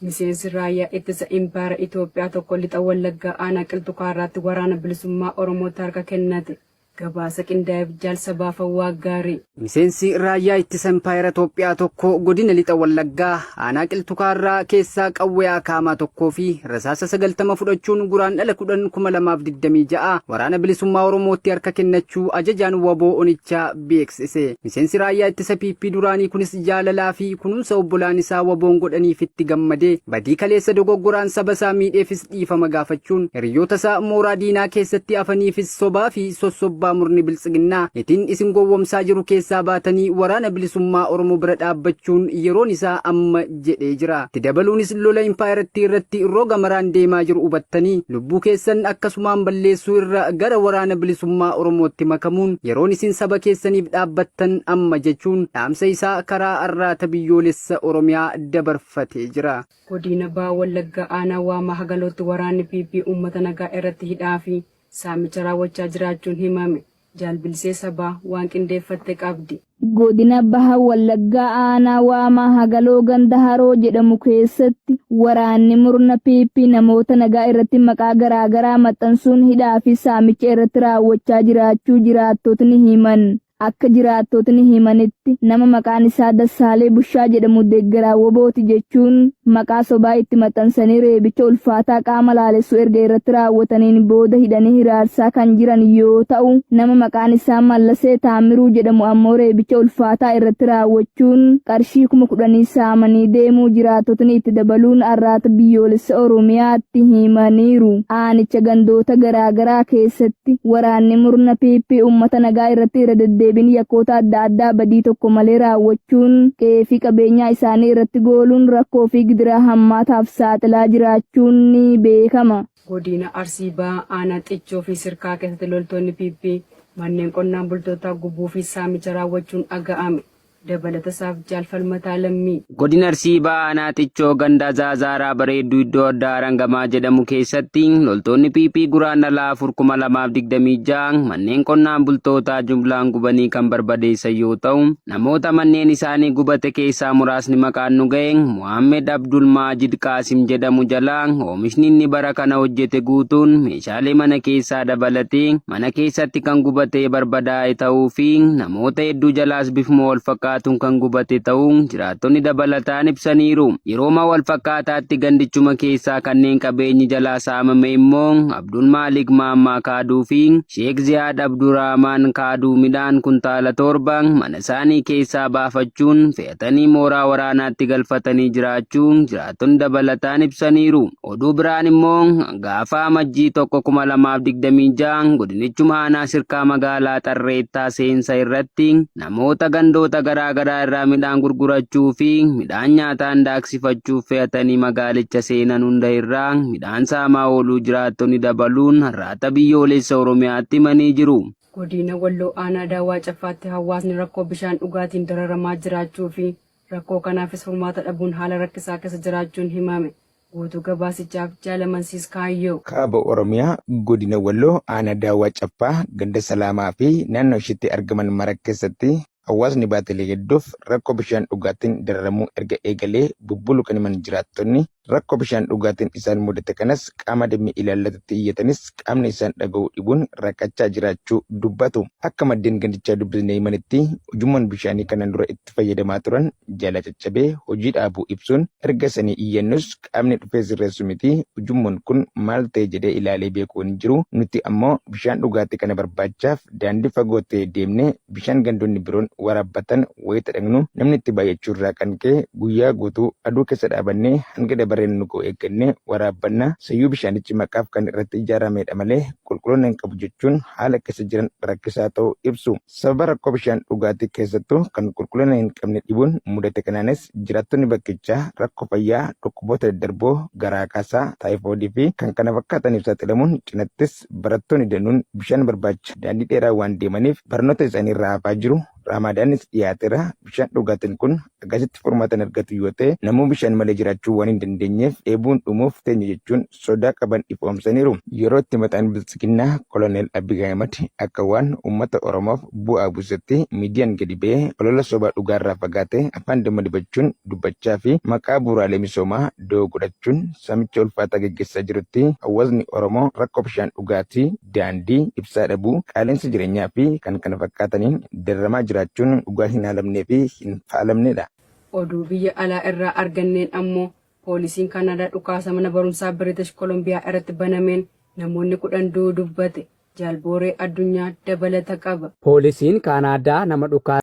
Miseensi Raayyaa Ittisa Impaayera Itoophiyaa tokko Lixa Wallaggaa Aanaa Qilxu Kaarraatti Waraana Bilisummaa Oromootti harka kennate. Gabaasa qindaa'eef Jaal Sabaa Fawwaaggaarii. Miseensi Raayyaa Ittisa Impaayera Itoophiyaa tokko Godina Lixa Wallaggaa Aanaa Qilxu Kaarraa keessaa qawwee akaamaa tokkoo fi rasaasa 90 fudhachuun Guraandhala 10, 2026 Waraana Bilisummaa Oromootti harka kennachuu Ajajaan wbo Onichaa beeksise. Miseensi raayyaa ittisa PP duraanii kunis jaalalaa fi kunuunsa obbolaan isaa WBOn godhaniifitti gammadee badii kaleessa dogoggoraan saba isaa miidheefis dhiifama gaafachuun hiriyyoota isaa mooraa diinaa keessatti hafaniifis sobaa fi sossobbaa murni Biltsiginnaa itiin isin gowwomsaa jiru keessaa baatanii Waraana Bilisummaa Oromoo bira dhaabbachuun yeroon isaa amma jedhee jira. Itti dabaluunis lola impaayerattii irratti roga maraan deemaa jiru hubattanii lubbuu keessan akkasumaan balleessuu irra gara Waraana Bilisummaa Oromootti makamuun yeroon isin saba keessaniif dhaabbattan amma jechuun dhaamsa isaa karaa Arraata Biyyoolessa Oromiyaa dabarfatee jira. Godiina Baha Wallaggaa Aanaa Waamaa Hagalootti waraanni PP uummata nagaa irratti hidhaa fi saamicha raawwachaa jiraachuun himame. Jaal Bilisee Sabaa waan qindeeffatte qabdi. Godina Baha Wallaggaa Aanaa Waamaa Hagaloo ganda Haroo jedhamu keessatti waraanni murna PP namoota nagaa irratti maqaa garaa garaa maxxansuun hidhaa fi saamicha irratti raawwachaa jiraachuu jiraattotni himan. Akka jiraattotni himanitti, nama maqaan isaa Dassaalee Bushaa jedhamu deggeraa wbo ti jechuun maqaa sobaa itti maxxansanii reebicha ulfaataa qaama laalessu erga irratti raawwataniin booda hidhanii hiraarsaa kan jiran yoo ta'u, nama maqaan isaa Mallasee Taammiruu jedhamu ammoo reebicha ulfaataa irratti raawwachuun qarshii 10,000 saamanii deemuu jiraattotni itti dabaluun Arraata Biyyoolessa Oromiyaatti himaniiru. Aanicha gandoota garaa garaa keessatti. Waraanni murna PP uummata nagaa irratti irra deddeebiin yakkoota adda addaa badii tokko malee raawwachuun qe'ee fi qabeenyaa isaanii irratti gooluun rakkoo fi gidiraa hammaataaf saaxilaa jiraachuun ni beekama. Godiina Arsii Bahaa Aanaa Xichoo fi Sirkaa keessatti loltoonni PP manneen qonnaan bultootaa gubuu fi saamicha raawwachuun dhaga'ame. Dabalata isaaf Jaal Falmataa Lammii. Godina Arsii Bahaa Aanaa Xichoo ganda Azaazaaraa Bareedduu iddoo addaa Arangamaa jedhamu keessatti loltoonni PP Guraandhala 4, 2026 manneen qonnaan bultootaa jumlaan gubanii kan barbadeessan yoo ta'u, namoota manneen isaanii gubate keessaa muraasni maqaan nu ga'e Mohaammed Abdul Maajid Qaasim jedhamu jalaa oomishni inni bara kana hojjete guutuun meeshaalee mana keessaa dabalatee mana keessatti kan gubatee barbadaa'e ta'uu fi namoota hedduu jalaas bifuma wal fakkaatuun kan gubate ta'uu jiraattonni dabalataan ibsaniiru. Yerooma wal fakkaataatti gandichuma keessaa kanneen qabeenyi jalaa saamame immoo Abdul Maalik Maammaa Kaaduu fi Sheek Ziyaad Abduraamaan Kaaduu midhaan kuntaala 7 mana isaanii keessaa baafachuun fe'atanii mooraa waraanaatti galfatanii jiraachuu jiraattonni dabalataan ibsaniiru. Oduu biraan immoo gaafa Amajjii 1, 2026 godinichuma aanaa Sirkaa magaalaa Xarreettaa seensa irratti namoota gandoota garaa garaa irraa midhaan gurgurachuu fi midhaan nyaataan daaksifachuuf fe'atanii magaalicha seenan hunda irraa midhaan saamaa ooluu jiraattonni dabaluun Arraata Biyyoolessa Oromiyaatti himanii jiru. Godiina Walloo Aanaa Daawwaa Caffaatti hawaasni rakkoo bishaan dhugaatiin dararamaa jiraachuu fi rakkoo kanaafis furmaata dhabuun haala rakkisaa keessa jiraachuun himame. Guutuu gabaasichaaf Jaal Amansiis Kaayyoo. Kaaba Oromiyaa Godina Walloo Aanaa Daawwaa Caffaa ganda Salaamaa fi naannoo isheetti argaman mara keessatti hawaasni baatilee hedduuf rakkoo bishaan dhugaatiin dararamuu erga eegalee bubbuluu kan himan jiraattonni, rakkoo bishaan dhugaatiin isaan mudate kanas qaama dhimmi ilaallatutti iyyatanis qaamni isaan dhaga'u dhibuun rakkachaa jiraachuu dubbatu. Akka maddeen gandichaa dubbisne himanitti ujummoon bishaanii kanaan dura itti fayyadamaa turan jalaa caccabee hojii dhaabuu ibsuun, erga sanii iyyannus qaamni dhufee sirreessu miti ujummoon kun maal ta'e jedhee ilaalee beeku hin jiru, nuti ammoo bishaan dhugaatii kana barbaachaaf daandii fagoo ta'e deemnee bishaan gandoonni biroon waraabbatan wayita dhaqnu namni itti baay'achuu irraa kan ka'e guyyaa guutuu aduu keessa dhaabannee hanga dabareen nu ga'u eeggannee waraabbanna, sayyuu bishaanichi maqaaf kan irratti ijaarameedha malee qulqullina hin qabu jechuun haala keessa jiran rakkisaa ta'uu ibsu. Sababa rakkoo bishaan dhugaatii keessattuu kan qulqullina hin qabne dhibuun mudate kanaanis jiraattonni bakkichaa rakkoo fayyaa dhukkuboota daddarboo garaa kaasaa, taayifoodii fi kan kana fakkaataniif saaxilamuun cinattis barattoonni danuun bishaan barbaacha daandii dheeraa waan deemaniif barnoota isaanii irraa hafaa jiru. Raamaadaanis dhiyaateera. Bishaan dhugaatiin kun akkasitti furmaata hin argatu yoo ta'e namuu bishaan malee jiraachuu waan hin dandeenyeef dheebuun dhumuuf teenya jechuun sodaa qaban ifoomsaniiru. Yeroo itti mataan Biltsiginnaa Koloneel Abiy Ahimad akka waan uummata Oromoof bu'aa buusetti miidiyaan gadi ba'ee olola sobaa dhugaarraa fagaate afaan damma dibachuun dubbachaa fi maqaa bu'uuraalee misoomaa da'oo godhachuun saamicha ulfaataa geggeessaa jirutti hawaasni Oromoo rakkoo bishaan dhugaatii, daandii, ibsaa dhabuu, qaala'insa jireenyaa fi kan kana fakkaataniin dararamaa jiraachuun dhugaa hin haalamnee fi hin faalamnedha. Oduu biyya alaa irraa arganneen ammoo poolisiin Kaanaadaa dhukaasa mana barumsaa Biritish Kolombiyaa irratti banameen namoonni 10 du'uu dubbate. Jaal Booree Addunyaa dabalata qaba. Poolisiin Kaanaadaa nama dhukaasa.